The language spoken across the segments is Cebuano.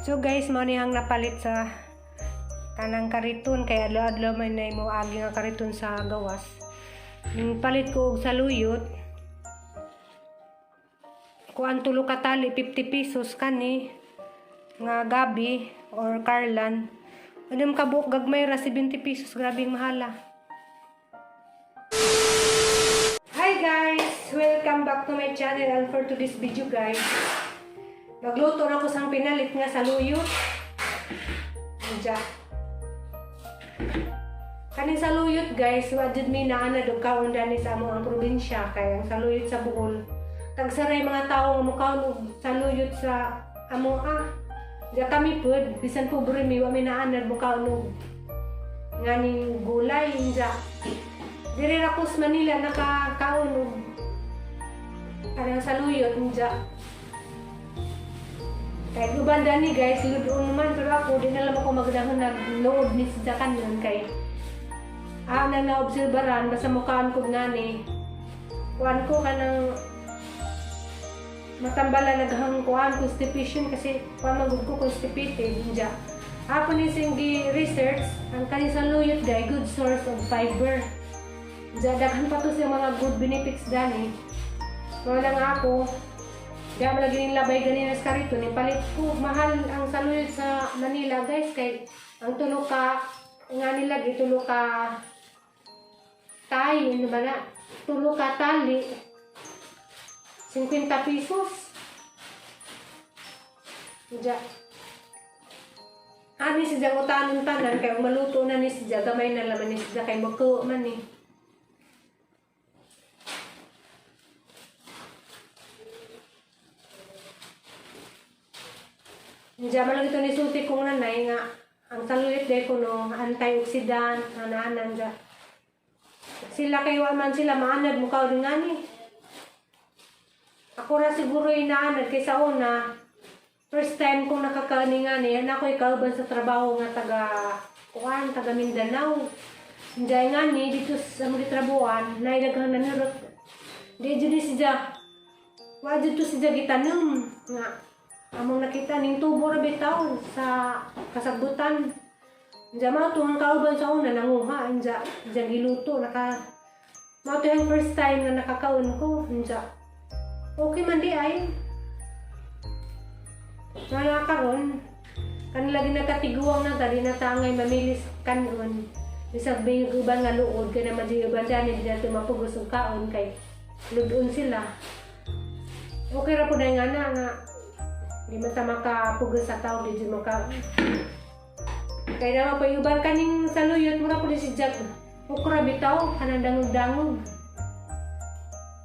So guys, mao ni ang napalit sa kanang kariton kay adlaw-adlaw man na mo agi nga kariton sa gawas. Ning palit ko og saluyot. Kuan tulo ka tali, 50 pesos kani nga gabi or karlan. Anong kabuok gagmay ra 70 pesos, grabe ang mahala. Hi guys! Welcome back to my channel and for today's video guys, magluto na ko sang pinalit nga saluyot. Diya. Kaning saluyot guys, wa jud mi naa og kaon dani sa among ang probinsya kay ang saluyot sa Bohol. Tagsaray mga tawo nga mukaon og saluyot sa amo ah. Diya kami pud, bisan pobre mi, wa mi naanad mukaon og nganing gulay diya. Diri ra ko sa Manila nakakaon og kanang saluyot diya. Kahit uban dani guys, ludoon naman, pero ako di na lang ako magdahon naglood ni sa kanon kay na naobserbaran basta mukhaan ko ngani. Kuan ko kanang matambala naghang kuan constipation kasi kuan man gud ko, constipated diya. Ako ni sing research ang kaning saluyot guys, good source of fiber. Diya daghan pa to siya mga good benefits dani. Wala lang ako. Di ako lagi ning labay ganina sa karito ni palit ko. Mahal ang saluyot sa Manila guys kay ang tulo ka nga nila tulo ka tay, ano ba na? Tulo ka tali 50 pesos. Diya. Ani si Jang utanon tanan kay maluto na ni si Jang, gamay na laman ni si Jang kay magkuo man ni. Diya man lang ito ni sulti kong nanay nga ang saluyot day kuno antioxidant ana-ana diya. Sila kay wa man sila maanad mukaw rin ngani. Ako ra siguro inaanad kay sa una first time kong nakakaani ngani yan ako kauban sa trabaho nga taga kuan taga Mindanao. Diya ngani dito sa among gitrabuhan nailaghan na nirot. Di jud ni siya. Wa jud to siya gitanom nga among nakita ning tubo ra bitaw sa kasagbutan. Diya mao to ang kauban sa una nanguha diya diya giluto naka mao to yung first time nga nakakaon ko diya. Okay man di ay. Wala karon kanila ginakatiguang na dali na tangay mamilis kanon. Bisag may uban nga luod kay naman di uban dani di nato mapugos og kaon kay ludon sila. Okay ra pud nga na nga di man ta makapugos sa tao, di jud maka kay naman pa uban kaning saluyot mura pud si Jack okra bitaw kanang dangog-dangog.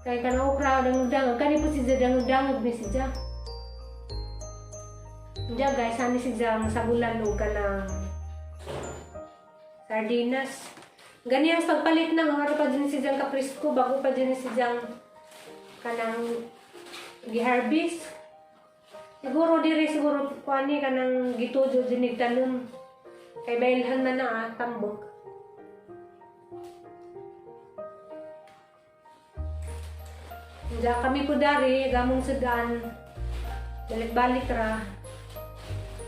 Kay kanang okra dangog-dangog kani po si Jack dangog-dangog ni si Jack. Diya guys, ani si Jack sagulan og kanang sardinas. Gani ang pagpalit na nga pa din si Jack kapresko bago pa din si Jack kanang giharvest. Siguro diri siguro kuani kanang gitujo din tanom. Kay mailhan man na tambok. Diya kami po dari gamong sudan. Balik-balik ra.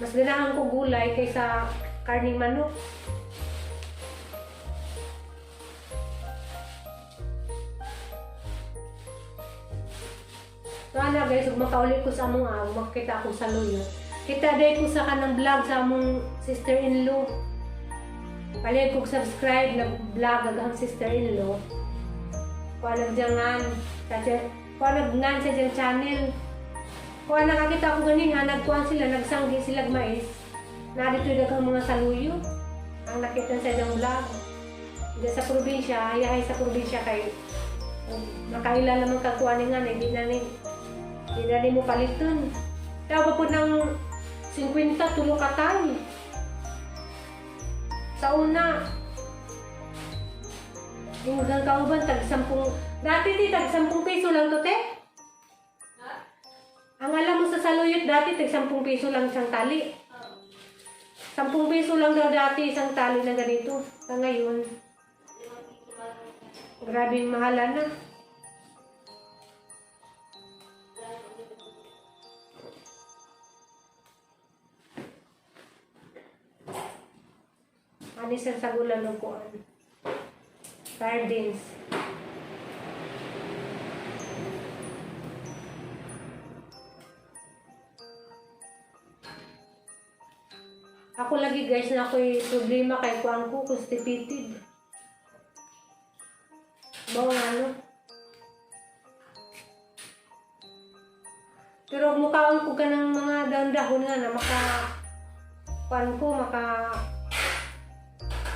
Mas ganahan ko gulay kaysa karning manok. So ana guys, ug makauli ko sa among makita ako sa saluyot. Kita day ko sa kanang vlog sa among sister-in-law. Palit kog subscribe na vlog ang sister-in-law. Kuha nagjangan, kuha nagnan sa diyang channel. Kuha nakakita ko ganin ha, nagkuhan sila, nagsanggi sila mais. Narito daghang mga saluyot. Ang nakita sa diyang vlog. Diyan sa probinsya, ayahay sa probinsya kay makaila naman kagkuha ni nga, hindi na ni mo paliton. Tawa po ng 50 tulo katay. Sa una, yung gang kauban, tag 10, dati ti, tag 10 piso lang to, te. Ang alam mo sa saluyot dati, tag 10 piso lang isang tali. 10 piso lang daw dati isang tali na ganito. Sa ngayon, grabe yung mahala na. Ani sa sagulan og kuan. Sardines. Ako lagi, guys, na ako'y problema kay kuan ko, constipated. Mao nga, no? Pero mukaon ko kanang mga dahon-dahon nga na maka kuan ko, maka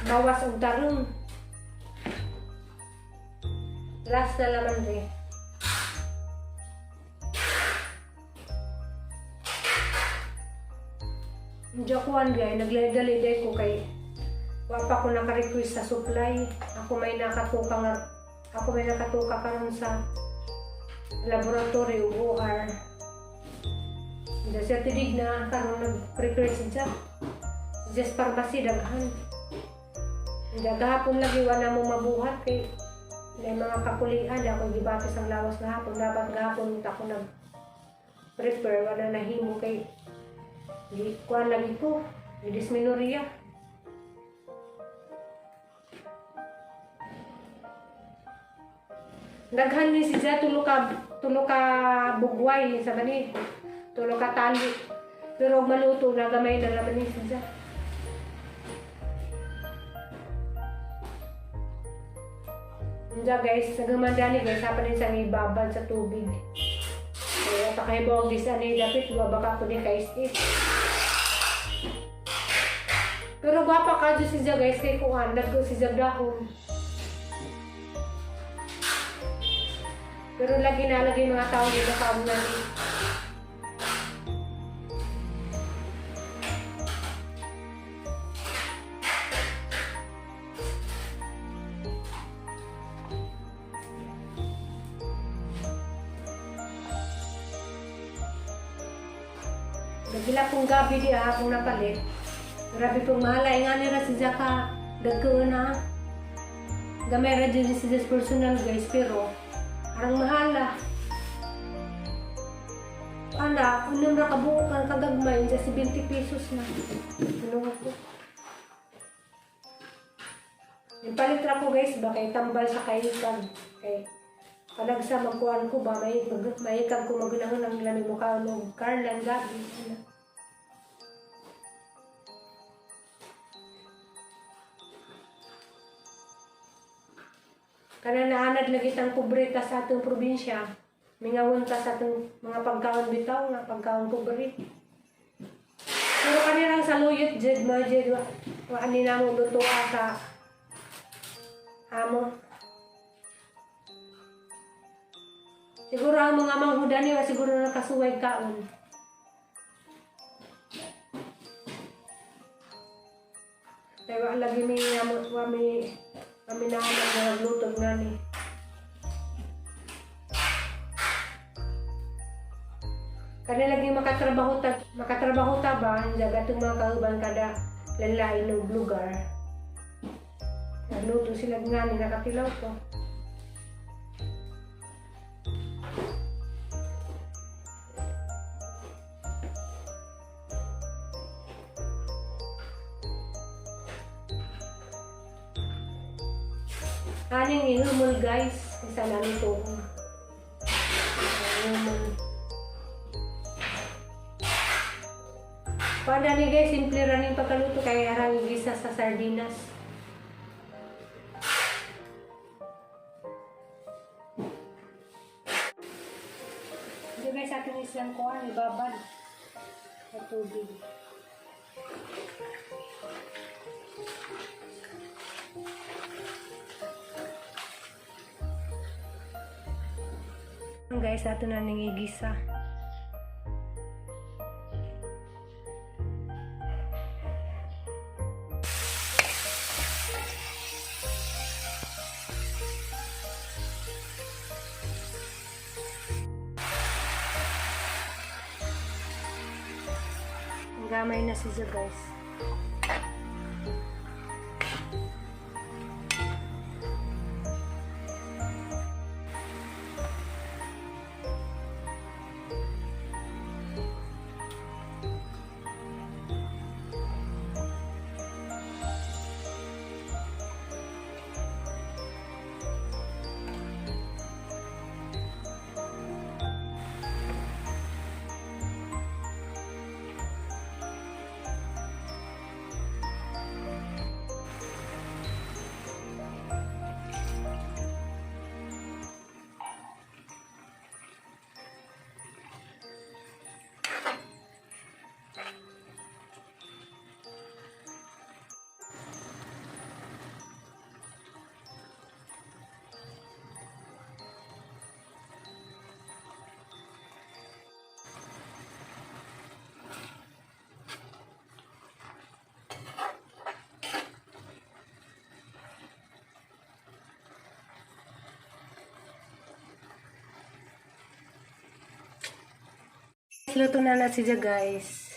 bawas og tarong. Last na laman re. Hindi ako kuan guys, nagdali-dali ko kay wa pa ko naka-request sa supply. Ako may nakatuka karon sa laboratory ug OR. Hindi siya tidig na karon nag-request siya. Just pharmacy daghan. Hindi gahapon lagi wa na mo mabuhat kay may mga kakulian ako gibatis ang lawas gahapon. Dapat gahapon ta ko nag prepare, wala nahimo kay di kuan lagi ko dysmenorrhea. Daghan ni siya tulo ka bugway sa mani, tulo ka tali. Pero og maluto na gamay na naman ni siya. Unja guys, nagaman dani guys, hapon din sa ibabad sa tubig. Kaya pakahibaw gisa ni dapit wa baka ko ni kais is. Pero gwapa ka dyan siya guys kay kuan, nagko siya dahon. Pero lagi na lagi mga tao dito kaon na ni. Nagila pong gabi di akong napalit. Grabe pong mahalay nga nila si Zaka dagko na. Gamay ra dyan si Zaka personal guys, pero arang mahala. Ana, unang ra kabuok ang kagagmay dyan 70 pesos na. Ano ko? Yung palit ra ko guys ba kay tambal sa kahikag kay panagsa magkuan ko ba may mahikag ko magunahon ang lami mo kaon og Carlan gabi. Ano. Kana naanad lagi tang pobre ta sa atong probinsya. Mingawon ta sa atong mga pagkaon bitaw nga pagkaon pobre. Pero kanirang saluyot jud mo jud wa, wa ani namo luto sa amo. Siguro ang mga manghudan ni wa siguro nakasuway kaon. Kaya wa lagi mi amo wa mi kami na nagluto nga ni. Kani lagi makatrabaho ta ba ang jaga itong mga kauban kada lalain og lugar. Nagluto sila nga ni nakatilaw ko. Aning ihumol guys, isa lang ito. Ihumol. Paano ni guys, simple ra ning pagkaluto kay arang gisa sa sardinas. Hindi guys, atin isang kuan, ibabad sa tubig. Guys, ato na ning igisa. Ang gamay na siya guys. Guys, luto na na siya, guys.